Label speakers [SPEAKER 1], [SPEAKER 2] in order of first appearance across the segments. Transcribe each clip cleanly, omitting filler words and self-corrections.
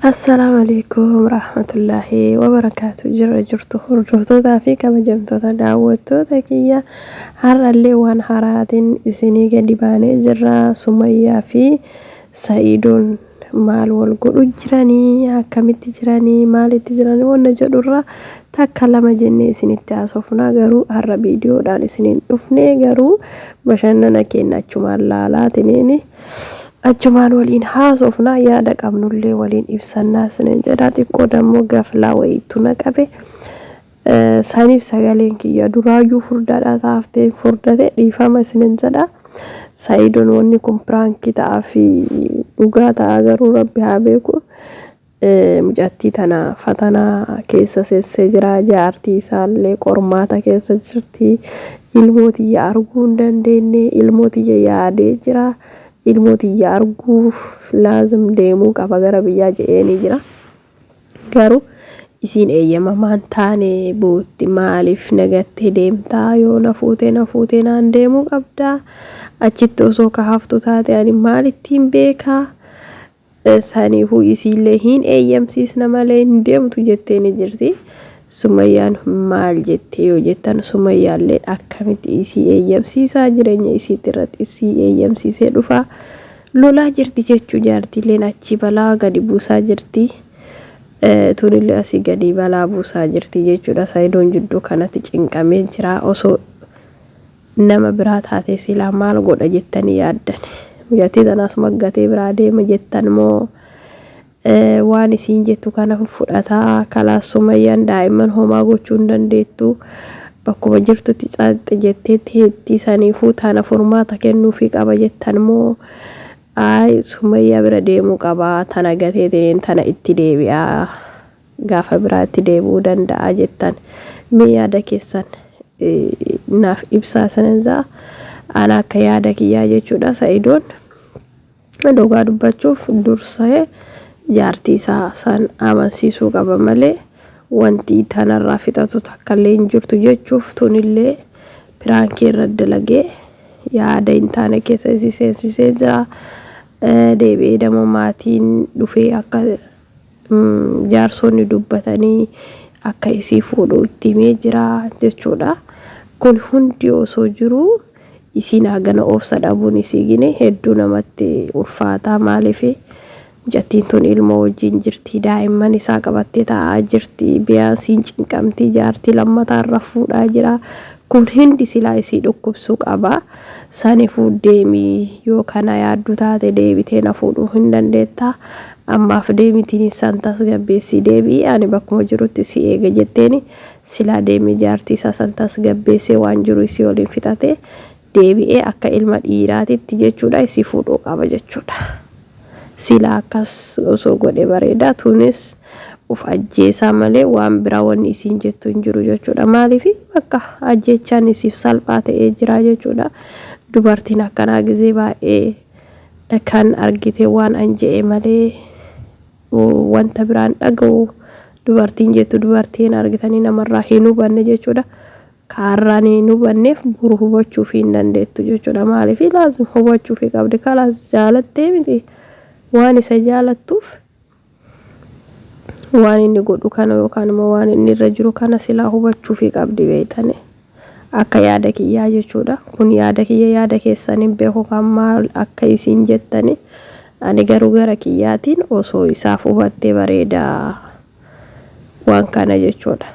[SPEAKER 1] Assalaamu alaikum rahmatullahi wabarakaatu. Jirra jirtu hordoftootaa fi kabajamtoota daawwattoota kiyya, har'allee waan haaraatiin isinii gadi baanee jirra. Sumayyaa fi Sa'iidoon maal wal godhu jiranii, akkamitti jiranii, maalitti jiranii wanna jedhurra takka lama jennee isinitti haasofna. Garuu har'a viidiyoodhaan isiniin dhufne, garuu bashannana keenya achumaan laalaatiniini achumaan waliin haasofna, yaada qabnullee waliin ibsannaa isiniin jedha. Xiqqoo dammoo gaflaa wayiitu na qabe. Saniif sagaleen kiyya duraayyuu furdaadha taafteen furdate, dhiifama isiniin jedha. Sa'iidoon wanni kun piraankii ta'aa fi dhugaa ta'a garuu rabbi haa beeku. Mucattii tana fatanaa keessa seensisee jira. Jaartii isaallee qormaata keessa jirti. Ilmoo tiyya arguu hin dandeenye. Ilmoo tiyya yaadee jira. Ilmoo tiyya arguuf laazim deemuu qaba gara biyyaa jedheenii jira. Garuu isiin eeyyamamaan taane bootti, maaliif nagattee deemtaa? Yoo na fuutee na fuutee naan deemuu qabdaa. Achitti osoo ka haftu taate ani maalittiin beekaa? Saniifuu isiillee hin eeyyamsiisna malee hin deemtu jettee ni jirti. Sumayyaan maal jettee yoo jettan, Sumayyaallee akkamitti isii eeyyamsiisaa, jireenya isiitti irratti isii eeyyamsiisee dhufaa lolaa jirti jechuu, jaartiileen achi balaa gadi buusaa jirti. Tunillee asii gadi balaa buusaa jirti jechuudha. Sayidoon jidduu kanatti cinqamee jira. Osoo nama biraa taatee silaa maal godha jettanii yaaddan? Mucattii tanaas maggatee biraa deema jettan moo waan isiin jettu kana fudhataa? Kalaas, Sumayyaan daa'imman homaa gochuu hin dandeettu. Bakkuma jirtutti caxxi jettee teetti. Saniifuu tana furmaata kennuufii qaba jettan moo, ayi, Sumayyaa bira deemuu qaba, tana gateetiin tana itti deebi'aa, gaafa biraatti deebi'uu danda'a jettan? Mee yaada keessan naaf ibsaa sananzaa. Ana akka yaada kiyyaa jechuudha, Sa'idoon dhugaa dubbachuuf dursee jaartii isaa san amansiisuu qaba malee wanti tanarraa fixatu takkallee hin jirtu jechuuf, tunillee piraankii irra dalagee yaada hin taane keessa isii seensisee jira. Deebi'ee dammoo maatiin dhufee akka jaarsonni dubbatanii akka isii fuudhu itti himee jira jechuudha. Kun hundi osoo jiru isiin hagana obsa dhabuun isii gine hedduu namatti ulfaataa. Maaliif? Mucattiin tun ilmoo wajjin jirti, daa'imman isaa qabattee taa'aa jirti, biyaansiin cinqamti, jaartii lammataa irra fuudhaa jira. Kun hundi silaa isii dhukkubsuu qaba. Saniifuu deemii, yoo kana yaaddu taate deebitee na fuudhuu hin dandeetta. Ammaaf deemitiin san tasgabbeessii deebi'i, ani bakkuma jirutti si eega jetteeni silaa deemee jaartii isaa san tasgabbeessee waan jiru isii waliin fixatee deebi'ee akka ilma dhiiraatitti jechuudha isii fuudhuu qaba jechuudha. Silaa akkas osoo godhe bareeda. Tunis uf ajjeesaa malee waan biraa wanni isiin jettu hin jiru jechuudha. Maaliif? Bakka ajjeechaan isiif salphaa ta'ee jira jechuudha. Dubartiin akkanaa gizee baay'ee kan argite waan an je'e malee wanta biraan dhaga'u dubartiin jettu, dubartiin argitanii namarraa hin hubanne jechuudha. Kaarraan hin hubanneef boru hubachuuf hin dandeettu jechuudha. Maaliif? Laazim hubachuuf qabdi. Kalaas, jaalattee miti, waan isa jaalattuuf waan inni godhu kana yookaan immoo waan inni irra jiru kana silaa hubachuuf qabdi beeytani. Akka yaada kiyyaa jechuudha. Kun yaada kiyya, yaada keessan hin beeku kan maal akka isiin jettani. Ani garuu gara kiyyaatiin osoo isaaf hubattee bareedaa waan kana jechuudha.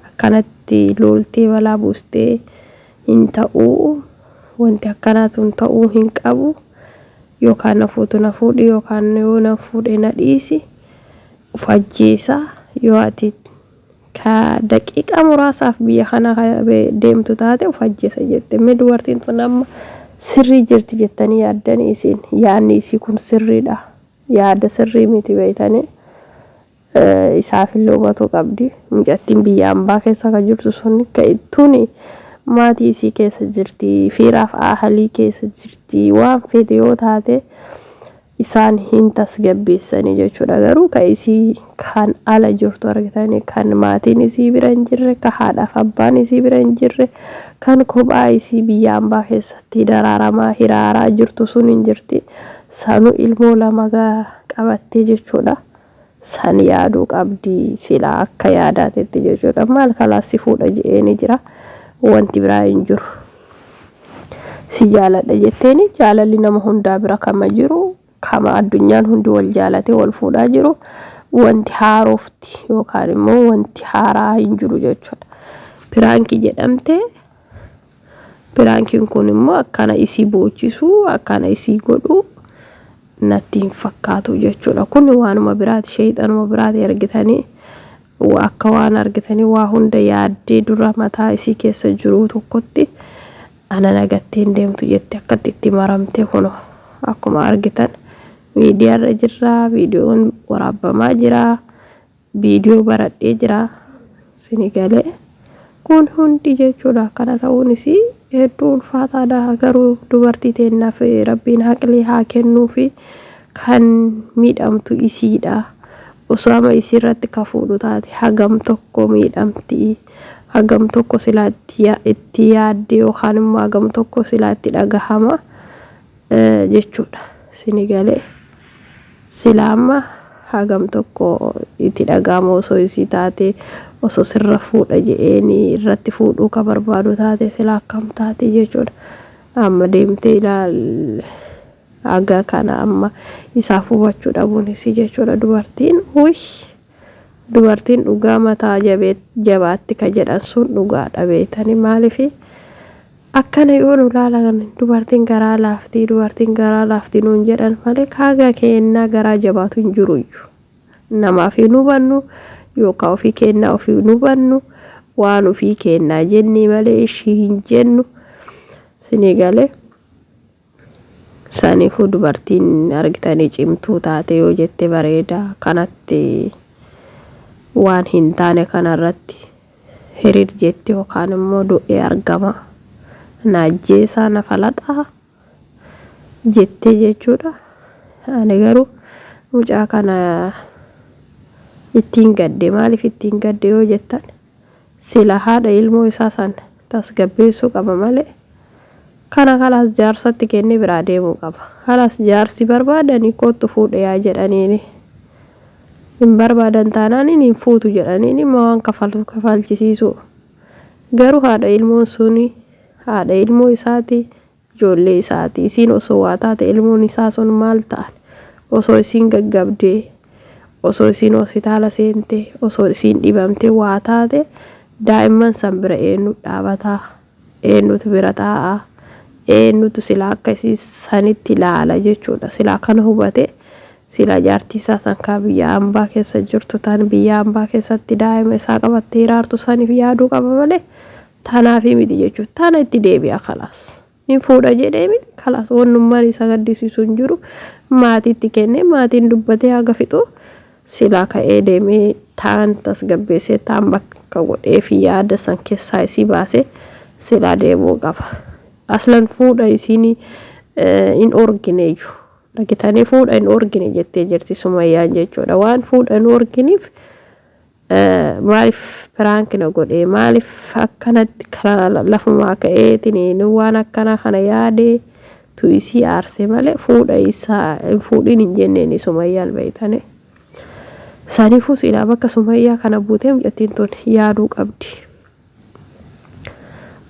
[SPEAKER 1] Akkanatti loltee balaa buustee hin ta'uu, wanti akkanaatu ta'uu hin qabu. Yookaan na fuutu na fuudhi, yookaan yoo na fuudhe na dhiisi. Uf ajjeesaa yoo ati ka daqiiqaa muraasaaf biyya kana deemtu taate uf ajjeesa jette. Mee dubartiin tun amma sirrii jirti jettanii yaaddanii? Isiin yaadni isii kun sirriidha? Yaada sirrii miti beeytanii. Isaafillee hubatuu qabdi. Mucattiin biyya ambaa keessa kan jirtu sun tuni maatii isii keessa jirti, fiiraaf ahalii keessa jirti, waan feete yoo taate isaan hin tasgabbeessanii jechuudha. Garuu ka isii kan ala jirtu argitanii, kan maatiin isii bira hin jirre, ka haadhaaf abbaan isii bira hin jirre, kan kophaa isii biyya ambaa keessatti daraaramaa hiraaraa jirtu sun hin jirti. Sanuu ilmoo lama qabattee jechuudha. San yaaduu qabdi silaa akka yaadaatetti jechuudha. Maal kalaas si fuudha je'eeni jira. Wanti biraa hin jiru. Si jaaladha jetteeni jaalalli nama hundaa bira kama jiru kama addunyaan hundi wal jaalatee wal fuudhaa jiru wanti haarofti yookaan immoo wanti haaraa hin jiru jechuudha. Piraankii jedhamte piraankiin kun immoo akkana isii boochisuu akkana isii godhuu natti hin fakkaatu jechuudha. Kun waanuma biraati sheeyxanuma biraati argitanii akka waan argitanii waa hunda yaaddee dura mataa isii keessa jiruu tokkotti ana nagattee hin deemtu jette akkatti itti maramte kuno akkuma argitan miidiyaarra jirra viidiyoon waraabbamaa jira viidiyoo baradhee jira sini galee kun hundi jechuudha akkana ta'uun isii hedduu ulfaataadha garuu dubartii teennaaf rabbiin haqlii haa kennuufi kan miidhamtu isiidha osoo ama isii irratti ka fuudhu taate hagam tokko miidhamti hagam tokko silaa itti yaadde yookaan immoo hagam tokko silaa itti dhagahama jechuudha sini galee silaa amma hagam tokko itti dhagahama osoo isii taate osoo sirra fuudha je'eeni irratti fuudhuu ka barbaadu taate silaa akkam taate jechuudha amma deemtee ilaal haga kana amma isaaf hubachuu dhabuun isii jechuudha dubartiin wuy dubartiin dhugaa mataa jabaatti ka jedhan sun dhugaadha beeytanii maaliifi akkana yoo nu laalan dubartiin garaa laaftii dubartiin garaa laaftii nuun jedhan malee kaagaa keennaa garaa jabaatu hin jiruyyuu namaaf hin hubannu yookaan ofii keennaa ofii hin hubannu waan ofii keennaa jennee malee ishii hin jennu sinii galee. Saniifuu dubartiin argitanii cimtuu taate yoo jette bareeda kanatti waan hin taane kanarratti hiriir jetti yookaan immoo du'ee argama na ajjeesaa na falaxaa jettee jechuudha. Ani garuu mucaa kana ittiin gadde maaliif ittiin gadde yoo jettan sila haadha ilmoo isaa san tasgabbeessuu qaba malee kana kalaas jaarsatti kennee biraa deemuu qaba. Kalaas jaarsi barbaadanii kottu fuudhe yaa jedhaniini. Hin barbaadan taanaan hin fuutu jedhaniini ma waan kafalu kafalchisiisu. Garuu haadha ilmoon suni haadha ilmoo isaati ijoollee isaati. Isiin osoo waa taate ilmoon isaa sun maal ta'an? Osoo isiin gaggabdee, osoo isiin hospitaala seente, osoo isiin dhibamtee waa taate daa'imman san bira eenyu dhaabataa? Eenyutu bira taa'aa? Eenyutu silaa akka isii sanitti ilaala jechuudha. Silaa kana hubate silaa jaartii isaa san kaa biyya hambaa keessa jirtu tan biyya hambaa keessatti daa'ima isaa qabattee hiraartu saniif yaaduu qaba malee tanaafi miti jechuudha. Tana itti deebi'a kalaas. Hin fuudha jedhee miti kalaas wannummaan isa gaddisiisu hin jiru. Maatiitti kennee maatiin dubbatee haga fixu silaa ka'ee deemee taan tasgabbeessee taan bakka godhee fi yaada san keessaa isii baasee silaa deemuu qaba. Aslan fuudha isiin hin orgineeyyu. Argitanii fuudha hin orgine jettee jirti Sumayyaan jechuudha. Waan fuudha hin orginiif maaliif piraank na godhee maaliif akkanatti lafumaa ka'eetiin waan akkanaa kana yaadee tu isii aarse malee fuudha isaa hin fuudhin hin jenneen Sumayyaan beeytanii. Saniifuu silaa bakka Sumayyaa kana buutee mucattiin tun yaaduu qabdi.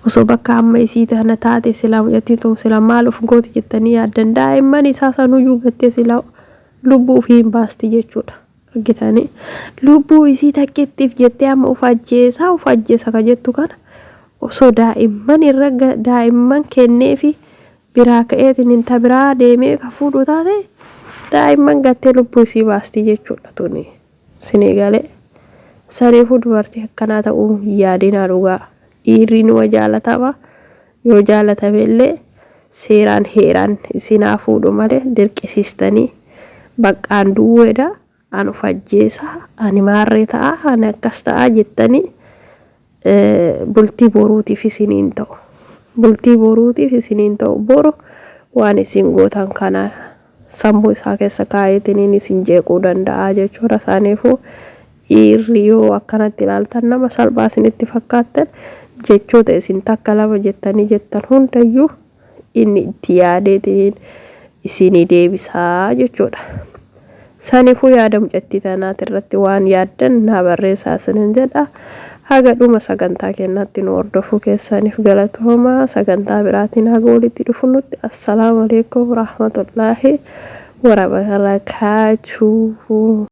[SPEAKER 1] Osoo bakka amma isii tana taate silaa mucattiin tun silaa maal of gooti jettanii yaaddan daa'imman isaa sanuyyuu gattee silaa lubbuu ofii hin baasti jechuudha. Argitanii lubbuu isii takkittiif jettee amma of ajjeesaa of ajjeesa ka jettu kana osoo daa'imman irra daa'imman kenneefi biraa ka'eetiin inta biraa deemee ka fuudhu taate daa'imman gattee lubbuu isii baasti jechuudha tuni sinii galee. Saniifuu dubartii akkanaa ta'uu hin yaadinaa dhugaa. Dhiirri numa jaalatama yoo jaalatame illee seeraan heeraan isin haa fuudhu malee dirqisiistanii baqqaan duwweedha an of ajjeesa ani maarree ta'a ani akkas ta'a jettanii bultii boruutiif isiniin ta'u. Bultii boruutiif isiniin ta'u boru waan isin gootan kana sammuu isaa keessa kaa'eetiniin isin jeequu danda'a jechuudha. Saniifuu dhiirri yoo akkanatti ilaaltan nama salphaa isinitti fakkaattan jechoota isin takka lama jettanii jettan hundayyuu inni itti yaadeetiniin isinii deebisaa jechuudha. Saniifuu yaada mucattii tanaati irratti waan yaaddan naa barreessaa isinin jedha. Haga dhuma sagantaa keennaatti nu hordofuu keessaniif galatoomaa. Sagantaa biraatiin haga walitti dhufunutti assalaamu alaikum rahmatullaahi warabarakaatuhu.